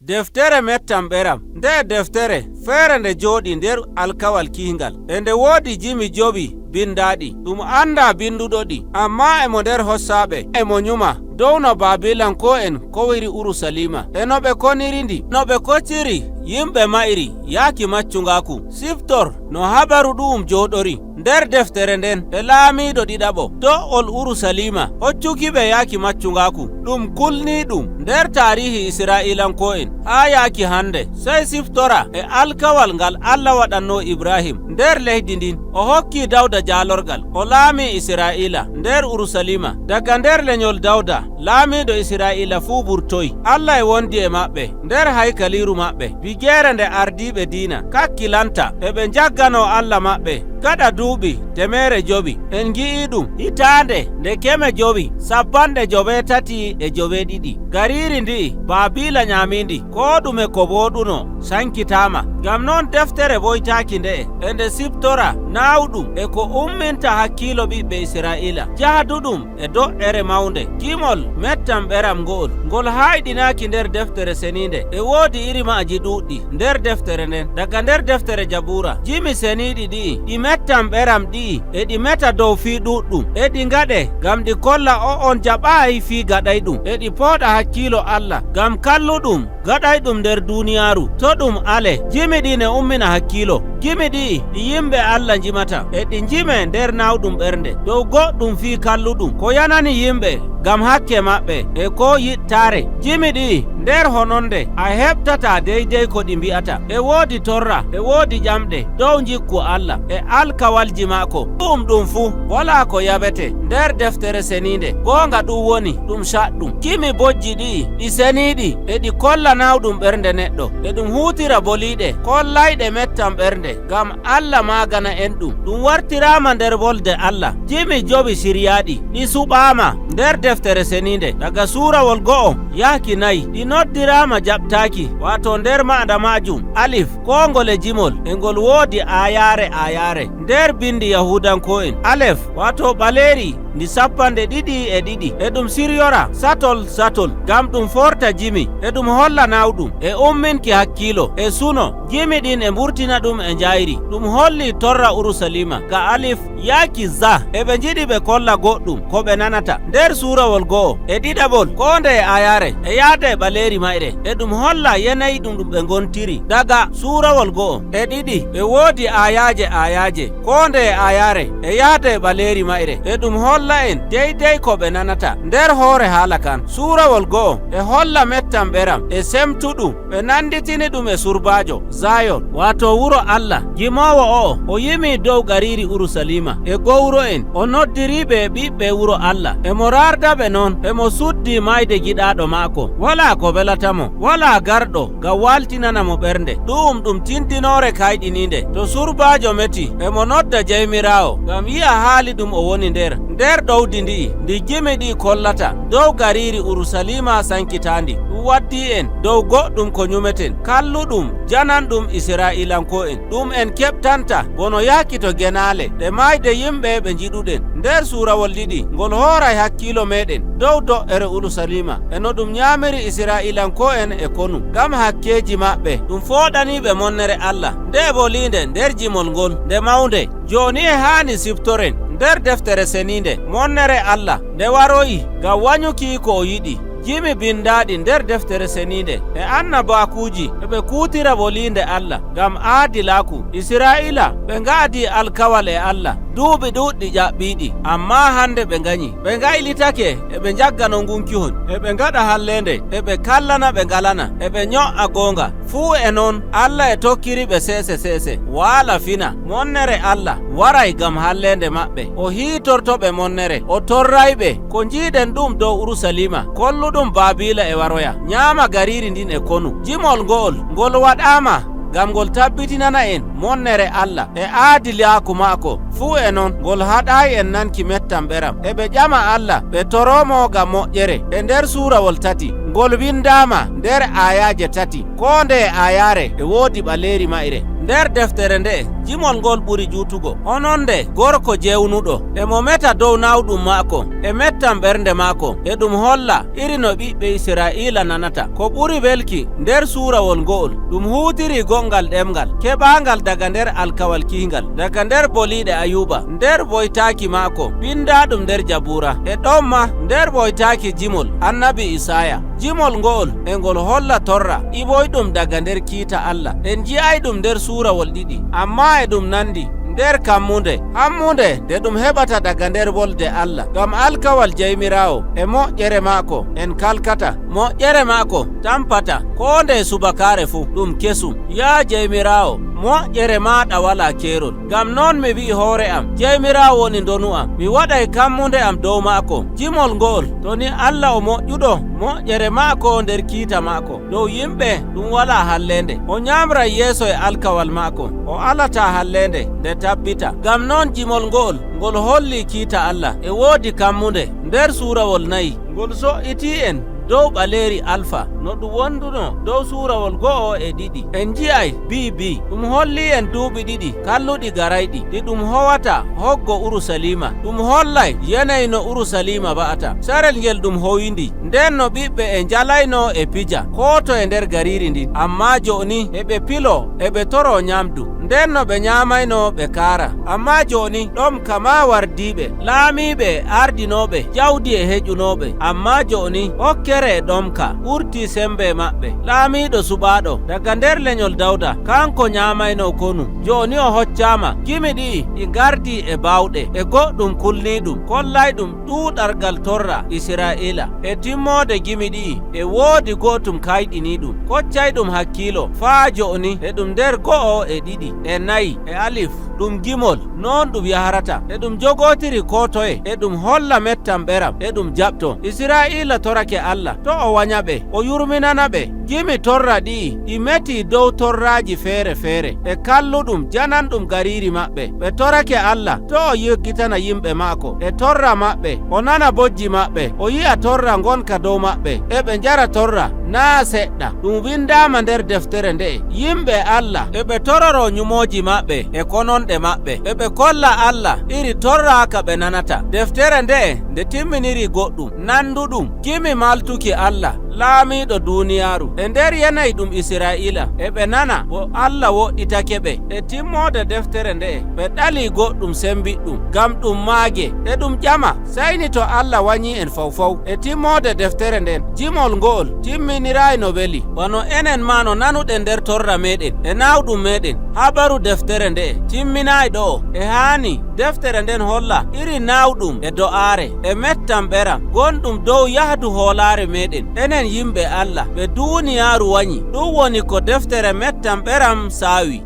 Deftere mettam ɓeram. Nde deftere feere nde jooɗi nder alkawal kihingal e nde woodi jimi jowi bindaɗi. Ɗum anda binduɗo ɗi, amma emo nder hossaɓe emo nyuma dow no Babilanko'en kowiri Urusalima, e no ɓe koniri ndi, no ɓe kocciri yimɓe mayri yaaki maccugaku. Siftor no habaru ɗu'um joɗori nder deftere nden e laamiɗo ɗiɗaɓo do'ol Urusalima hoccukiɓe yaaki maccugaku. Ɗum kulniɗum nder tarihi Isra'ilanko'en haa yaaki hande. Sey siftora e alkawal ngal Allah waɗanno Ibrahim nder leydi ndin. O hokki Dawda jalorgal, o laami Isra'ila nder Urusalima. Daga nder lenyol Dawda laamiɗo Isra'ila fuu burtoyi. Allah e wondi e maɓɓe nder haykaliru maɓɓe, bigere nde ardiɓe diina kakkilanta eɓe jaggano Allah maɓɓe. Gaɗa duuɓi 500 en gi'i ɗum hitande nde 587 gariri ndi'i Babila nyamindi ko ɗume ko boɗuno sankitama. Ngam noon deftere boytaki nde'e e nde siftora nawɗum e ko umminta hakkilo ɓiɓɓe Isra'ila jahduɗum e do'ere mawnde. Gimol mettam ɓeram ngo'ol ngol hayɗinaki nder deftere seninde. E woodi iri ma'aji ɗuɗɗi nder deftere nden. Daga nder deftere Jabura, jimi seniɗi ɗi'i ɗi mettam ɓeram ɗi'i e ɗi meta dow fii ɗuɗɗum, e ɗi ngaɗe ngam ɗi kolla o on jaɓaayi fii gaɗay ɗum, e ɗi pooɗa hakkilo Allah ngam kalluɗum gaɗay ɗum nder duniyaru to ɗum ale. Jimi ɗi ne ummina hakkilo. Gimi ɗi'i ɗi yimɓe Allah jimata, e ɗi jime nder nawɗum ɓernde dow goɗɗum fii kalluɗum ko yanani yimɓe ngam hakke maɓɓe e ko yiɗtare. Jimi ɗi'i nder hononde a heɓtata deydey ko ɗi mbi'ata. E woodi torra, e woodi ƴamɗe dow jikku Allah e alkawalji maako. Ɗum fuu wala ko yaɓete nder deftere seninde. Goonga ɗum woni ɗum saɗɗum. Gimi bojji ɗi'i ɗi seniɗi e ɗi kolla nawɗum ɓernde neɗɗo, e ɗum huutira boliɗe kollayɗe mettam ɓernde ngam Allah magana en ɗum. Ɗum wartirama nder wolde Allah. Jimi jowi siryaɗi ɗi suɓama nder deftere seninde daga surawol 1 yahki 4. Ɗi noddirama jaɓtaki, wato nder ma'ada majum alif ko ngol e jimol e ngol woodi ayare ayare nder bindi Yahudanko'en. Alef wato ɓaleri ndi 22 e ɗum siryora satol satol ngam ɗum forta jimi, e ɗum holla nawɗum e umminki hakkilo e suno. Jimi ɗin e mburtina ɗum e njayri. Ɗum holli torra Urusalima ga alif yaaki za. Eɓe jiɗi ɓe kolla goɗɗum ko ɓe nanata nder surawol 1 e ɗiɗaɓol. Ko nde e ayare e yaada e ɓaleri mayre, e ɗum holla yanayi ɗum ɗum ɓe gontiri. Daga surawol 1 e 2 e woodi ayaje ayaje. Ko nde e ayare e yaada e ɓaleri mayre, e ɗum holla en deydey ko ɓe nanata nder hoore haala kan. Surawol 1 e holla mettam ɓeram e semtuɗum. Ɓe nanditini ɗum e surbajo Zayon, wato wuro Allah. Gimowo o yimi dow gariri Urusalima e gowro en, o noddiriɓe ɓiɓɓe wuro Allah. Emo rardaɓe noon, emo suddi mayde giɗaɗo maako. Wala ko welatamo, wala garɗo ngam waltinanamo ɓernde. Ɗum tindinore kayɗininde. To surbajo meti, emo nodda jeymirawo ngam yi'a haali ɗum o woni nder ɗowdi ndi'i ndi gimi ɗi kollata dow gariri Urusalima sankitandi. Ɗum waddi en dow goɗɗum ko nyumeten kalluɗum jananɗum Isra'ilanko'en. Ɗum en keɓtanta bono yaaki to genale ɗe mayde yimɓe ɓe jiɗuɗen. Nder surawol 2 ngol hooray hakkilo meɗen dow do'ere Urusalima e no ɗum nyamiri Isra'ilanko'en e konu ngam hakkeji maɓɓe. Ɗum foɗaniɓe monnere Allah. Nde bolinde nder jimol ngol nde mawnde. Joni e haani siftoren nder deftere seninde monnere Allah nde waroyi ngam wanyuki ko o yiɗi. Jimi bindaɗi nder deftere seninde e annabakuji eɓe kuutira bolinde Allah ngam aadilaku. Isra'ila ɓe ngaadi alkawal e Allah duuɓi ɗuɗɗi ƴaɓɓiɗi, amma hande ɓe ganyi, ɓe gaylitake, eɓe jaggano gunkihon, eɓe gaɗa hallende, eɓe kallana ɓe ngalana, eɓe nyo'a gonga fuu. E noon Allah e tokkiri ɓe sese sese waala fina. Monnere Allah waray ngam hallende maɓɓe, o hiitortoɓe monnere, o torrayɓe. Ko jiiɗen ɗum dow Urusalima kolluɗum Babila e waroya nyaama gariri ndin e konu. Jimol ngo'ol ngol waɗama ngam ngol tabbitinana en monnere Allah e aadilaku maako. Fuu e noon ngol haɗayi en nanki mettam ɓeram. Eɓe ƴama Allah, ɓe toromo ngam moƴƴere. E nder surawol 3 ngol windama nder ayaje 3. Ko nde e ayare e woodi ɓaleri mayre. Nder deftere nde'e, jimol ngol ɓuri juutugo. Hononde gorko jewnuɗo e mo meta dow nawɗum maako e mettan ɓernde maako, e ɗum holla iri no ɓiɓɓe Isra'iila nanata. Ko ɓuri welki nder suurawol ngo'ol, ɗum huutiri gongal ɗemngal keɓangal daga nder alkawal kihingal, daga nder boliɗe Ayuba, nder boytaaki maako bindaɗum nder Jabura, e ɗon ma nder boytaaki jimol annabi Isaya. Jimol ngo'ol e ngol holla torra iboyɗum daga nder kiita Allah. En ji'ay ɗum nder suurawol ɗiɗi, amma e ɗum nandi nder kammunde hammunde nde ɗum heɓata daga nder wolde Allah. Ngam alkawal Jeymiraawo e moƴƴere maako en kalkata, moƴƴere maako tampata ko nde subakaare fuu ɗum kesum. Ya Jeymiraawo, moƴƴere maɗa wala keerol. Ngam non mi wi'i hoore am, Jeymiraawo woni ndonu am, mi waɗay kammunde am dow maako. Jimol ngo'ol to ni Allah o moƴƴuɗo, moƴƴere maako nder kiita maako dow yimɓe ɗum wala hallende. O nyamray yeeso e alkawal maako, o alata hallende nde tabbita. Ngam non jimol ngo'ol ngol holli kiita Allah e woodi kammunde nder suurawol nayi. Ngol so'iti en dow ɓaleeri alfa no ɗum wonduno dow suurawol 1 e 2. En nji'ay bb ɗum holli en duuɓi 2 kalluɗi garayɗi ɗi ɗum howata hoggo Urusalima. Ɗum hollay yanayi no Urusalima ba'ata sarel ngel ɗum howindi. Nden no ɓiɓɓe e njalayno e pija ko to e nder gariri ndin, amma joni eɓe pilo eɓe toro nyamdu. Nden no ɓe nyamayno ɓe kaara, amma joni ɗom kama wardiɓe laamiɓe ardinoɓe jawdi e heƴunoɓe, amma joni hokkere e ɗomka ɓurti sembe maɓɓe. Laamiɗo suɓaɗo daga nder lenyol Dawda, kanko nyamayno konu, joni o hoccama. Gimi ɗi'i ɗi gardi e bawɗe e goɗɗum kulniɗum kollay ɗum ɗuɗargal torra Isra'ila. E timmode gimi ɗi'i e woodi gotum kayɗiniɗum koccay ɗum hakkilo faa joni e ɗum nder 1 e 2 e 4 e alif. Ɗum gimol non ɗum yaharata, e ɗum jogotiri ko toye, e ɗum holla mettan ɓeram, e ɗum jaɓto. Isra'ila torake Allah to o wanya ɓe, o yurminana ɓe. Gimi torra ɗi'i ɗi meti dow torraji feere feere e kalluɗum jananɗum gariri maɓɓe. Ɓe torake Allah to o yeggitana yimɓe maako e torra maɓɓe, o nana bojji maɓɓe, o yi'a torra gonka dow maɓɓe, e ɓe njara torra naa seɗɗa. Ɗum windama nder deftere nde'e. Yimɓe Allah eɓe tororo nyumoji maɓɓe e kononɗe maɓɓe, eɓe kolla Allah iri torra ka ɓe nanata. Deftere nde'e nde timminiri goɗɗum nanduɗum gimi maltuki Allah laamiɗo duniyaaru e nder yanayi ɗum Isra'ila. Eɓe nana bo Allah woɗɗitake ɓe. E timmode deftere nde'e ɓe ɗali goɗɗum sembiɗɗum ngam ɗum maage, e ɗum ƴama sayni to Allah wanyi en fawfaw. E timmode deftere nden jimol ngo'ol timminirayi no weli, bano enen ma no nanuɗen nder torra meɗen e nawɗum meɗen. Habaru deftere nde'e timminayi ɗo. E haani deftere nden holla iri nawɗum e do'aare e mettan ɓeram gonɗum dow yahdu hoolare meɗen enen yimɓe Allah ɓe duniyaaru wanyi. Ɗum woni ko deftere mettan ɓeram saawi.